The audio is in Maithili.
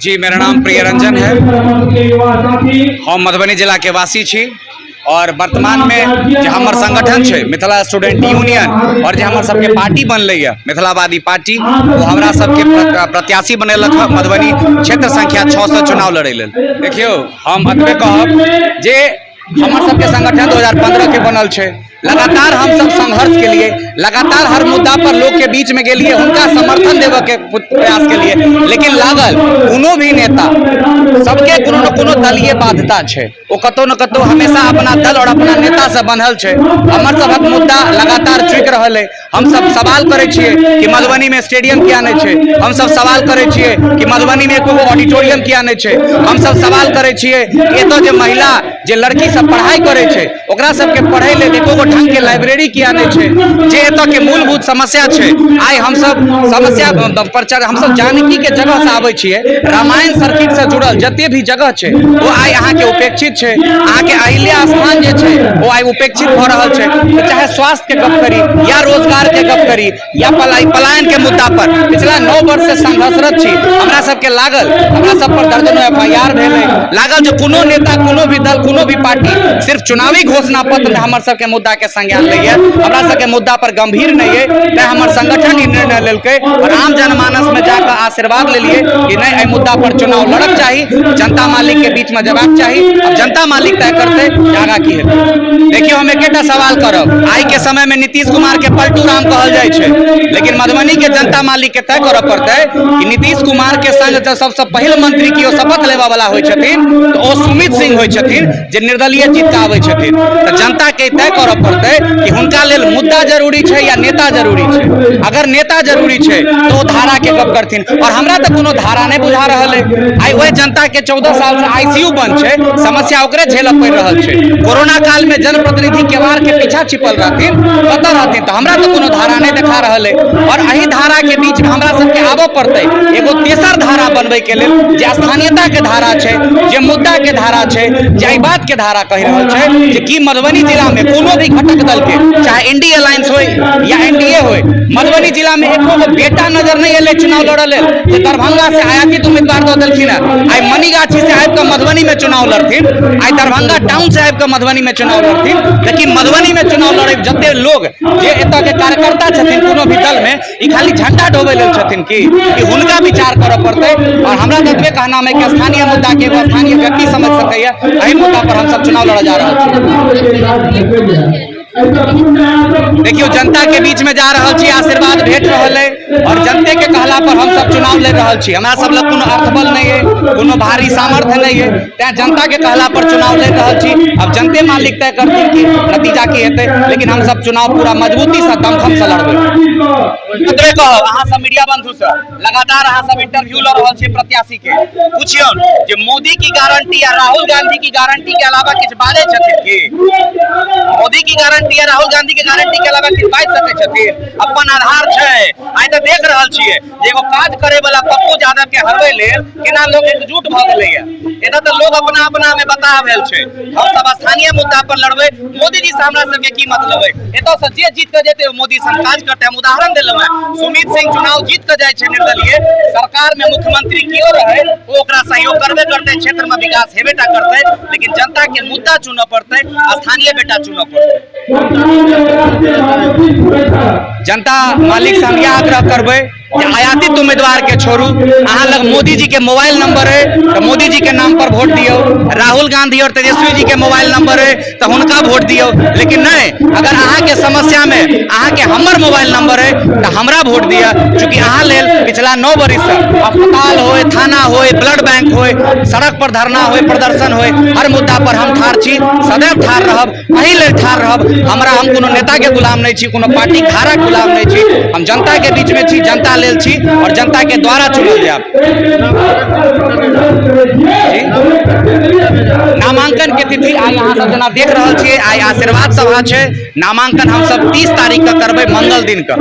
जी, मेरा नाम प्रिय रंजन है। हम मधुबनी जिला के वासी छी और वर्तमान में जे हमर संगठन छै मिथिला स्टूडेंट यूनियन और जे हमर सबके पार्टी बनलै यऽ मिथिलावादी पार्टी, ओ हमरा सबके प्रत्याशी बनेलक हँ मधुबनी क्षेत्र संख्या 6 से चुनाव लड़ै लेल। देखियौ, हम एतबे कहब जे हमर सबके संगठन 2015 के बनल छै। लगातार हम सब संघर्ष के लिए, लगातार हर मुद्दा पर लोग के बीच में गेलिए, हुनका समर्थन देवे के प्रयास के लिए, लेकिन लागल कोनो भी नेता सबके कोनो न कोनो दलीय बाध्यता छै, ओ कतौ न कतौ हमेशा अपना दल और अपना नेता से बन्हल छै। हमर सबक मुद्दा लगातार चुकि रहल है। हम सब सवाल करै छियै कि मधुबनी में स्टेडियम किया नहीं छै, हम सब सवाल करै छियै कि मधुबनी में एको ऑडिटोरियम किया नहीं छै, हम सब सवाल करै छियै कि एतऽ जे महिला जे लड़की सब पढ़ाई करै छै ओकरा सबके पढ़ै लेल एको गो ढंग के लाइब्रेरी किया नहीं छै। जे एतऽ के मूलभूत समस्या छै, आइ हम सब समस्या पर चढ़, हम सब जानकी के जगह से आबै छियै, रामायण सर्किट से जुड़ल जते भी जगह छै ओ आइ अहाँके उपेक्षित छै। अहाँके अहिल्या स्थान जे छै ओ आइ उपेक्षित भऽ रहल छै। तऽ चाहे स्वास्थ्य के गप करी या रोजगार के गप करी या पलायन के मुद्दा पर पिछला 9 वर्ष से संघर्षरत छी। हमरा सबके लागल, हमरा सब पर दर्जनों FIR भेलै, लागल जे कोनो नेता कोनो भी दल कोनो भी पार्टी सिर्फ चुनावी घोषणा पत्र में हमर सबके मुद्दा के संज्ञान लैए, हमरा सबके मुद्दा पर गंभीर नहीं है। तैं हमर संगठन ई निर्णय लेलकै और आम जनमानस में जाकर आशीर्वाद लेलिए कि नहीं, एहि मुद्दा पर चुनाव लड़क चाही, जनता मालिक के बीच में जबाक चाही। अब जनता मालिक तय करते जे आगाँ की हेतै। देखियौ, हम एकेटा सवाल करब, आइ के समय में नीतीश कुमार के पलटू राम कहल जाइ छै, लेकिन मधुबनी के जनता मालिक के तय करऽ पड़तै कि नीतीश कुमार के संग जब सबसे पहिल मंत्री केओ शपथ लेबऽ वाला होइ छथिन तऽ ओ सुमित सिंह होइ छथिन जे निर्दलीय जीत के आबै छथिन। तऽ जनता के तय करऽ पड़तै कि हुनका लेल मुद्दा जरूरी छै या नेता जरूरी छै। अगर नेता जरूरी छै तऽ ओ धारा के गप करथिन, और हमरा तऽ कोनो धारा नहि बुझा रहल है। आइ ओहि जनता के 14 साल से ICU बंद छै, समस्या ओकरे झेलऽ पड़ि रहल छै। कोरोना काल में जनप्रतिनिधि केवाड़ के पीछा छिपल रहथिन, कतऽ रहथिन? तऽ हमरा तऽ कोनो धारा नहि देखा रहल है। और एहि धारा के बीच में हमरा सबके आबऽ पड़तै एगो तेसर धारा बनबै के लेल, जे स्थानीयता के धारा छै, जे मुद्दा के धारा छै, जे एहि बात के धारा कहि रहल छै जे कि मधुबनी जिला में कोनो भी घटक दल के, चाहे इंडी अलायंस होय या NDA होय, मधुबनी जिला में एको गो बेटा नजर नहीं एलै चुनाव लड़ऽ लेल, जे दरभंगा से आयातित उम्मीदवार दऽ देलखिन हेँ। आइ मनीगाछी से आबि कऽ मधुबनी में चुनाव लड़थिन, आइ दरभंगा टाउन से आबि कऽ मधुबनी में चुनाव लड़थिन। लेकिन मधुबनी में चुनाव लड़ै जते लोग जे एतऽ के कार्यकर्ता छथिन कोनो भी दल में, ई खाली झंडा ढोबै लेल छथिन कि हुनका विचार करऽ पड़तै। और हमरा तऽ एतबे कहना है कि स्थानीय मुद्दा के एगो स्थानीय व्यक्ति समझ सकैया, एहि मुद्दा पर हम सब चुनाव लड़ऽ जा रहल छी। देखियौ, जनता के बीच में जा रहल छी, आशीर्वाद भेट रहल है और जनते के कहला पर हम सब चुनाव लड़ रहल छी। हमरा सब लग कोनो अर्थबल नहीं है, कोनो भारी सामर्थ्य नहीं है, तैं जनता के कहला पर चुनाव लड़ रहल छी। अब जनते मालिक तय करथिन कि नतीजा की हेतै, लेकिन हम सब चुनाव पूरा मजबूती से दमखम से लड़बै। एतबे कहब अहाँ सब मीडिया बंधु से, लगातार अहाँ सब इंटरव्यू लऽ रहल छी प्रत्याशी के, पूछियौ जे मोदी की गारंटी या राहुल गांधी की गारंटी के अलावा किछु बाजै छथिन की? मोदी की गारंटी या राहुल गांधी के गारंटी के अलावा किछु बाजि सकै छथिन? अपन आधार छै। आइ तऽ देख रहल छियै जे एगो काज करे वाला पप्पू यादव के हरबै लेल केना लोग एकजुट भऽ गेलैया। एतऽ तऽ लोग अपना अपना में बताह भेल छै। हम सब स्थानीय मुद्दा पर लड़बै, मोदी जी से हमरा सबके की मतलब है? एतऽ से जे जीत के जेतै मोदी संग काज करतै। हम उदाहरण देलहुँ हेँ, सुमित सिंह चुनाव जीत के जाइ छै निर्दलीय, सरकार में मुख्यमंत्री केओ रहै ओ ओकरा सहयोग करबे करतै, क्षेत्र में विकास हेबे टा करतै, लेकिन जनता के मुद्दा चुनऽ पड़तै, स्थानीय बेटा चुनऽ पड़तै। जनता मालिक से हम यह आग्रह करबै जे आयातित उम्मीदवार के छोड़ू। अहाँ लग मोदी जी के मोबाइल नंबर है तो मोदी जी के नाम पर वोट दियौ, राहुल गांधी और तेजस्वी जी के मोबाइल नंबर है तो हुनका वोट दियौ, लेकिन नहीं, अगर अहाँ के समस्या में अहाँ के हमर मोबाइल नंबर है तो हमरा वोट दिअ। चूँकि अहाँ लेल पिछला 9 बरिस से अस्पताल होय, थाना होय, ब्लड बैंक होय, सड़क पर धरना होय, प्रदर्शन होय, हर मुद्दा पर हम ठाढ़ छी, सदैव ठाढ़ रहब, एहि लेल ठाढ़ रहब। हम कोनो नेता के गुलाम नहीं छी, कोनो पार्टी धारक गुलाम नहीं छी, हम जनता के बीच में छी, जनता लेल छी और जनता के द्वारा चुनल जायब। जी, नामांकन के तिथि आइ अहाँ सब जेना देख रहल छियै, आइ आशीर्वाद सभा छै। नामांकन हम सब 30 तारीख के करबै, मंगल दिन के।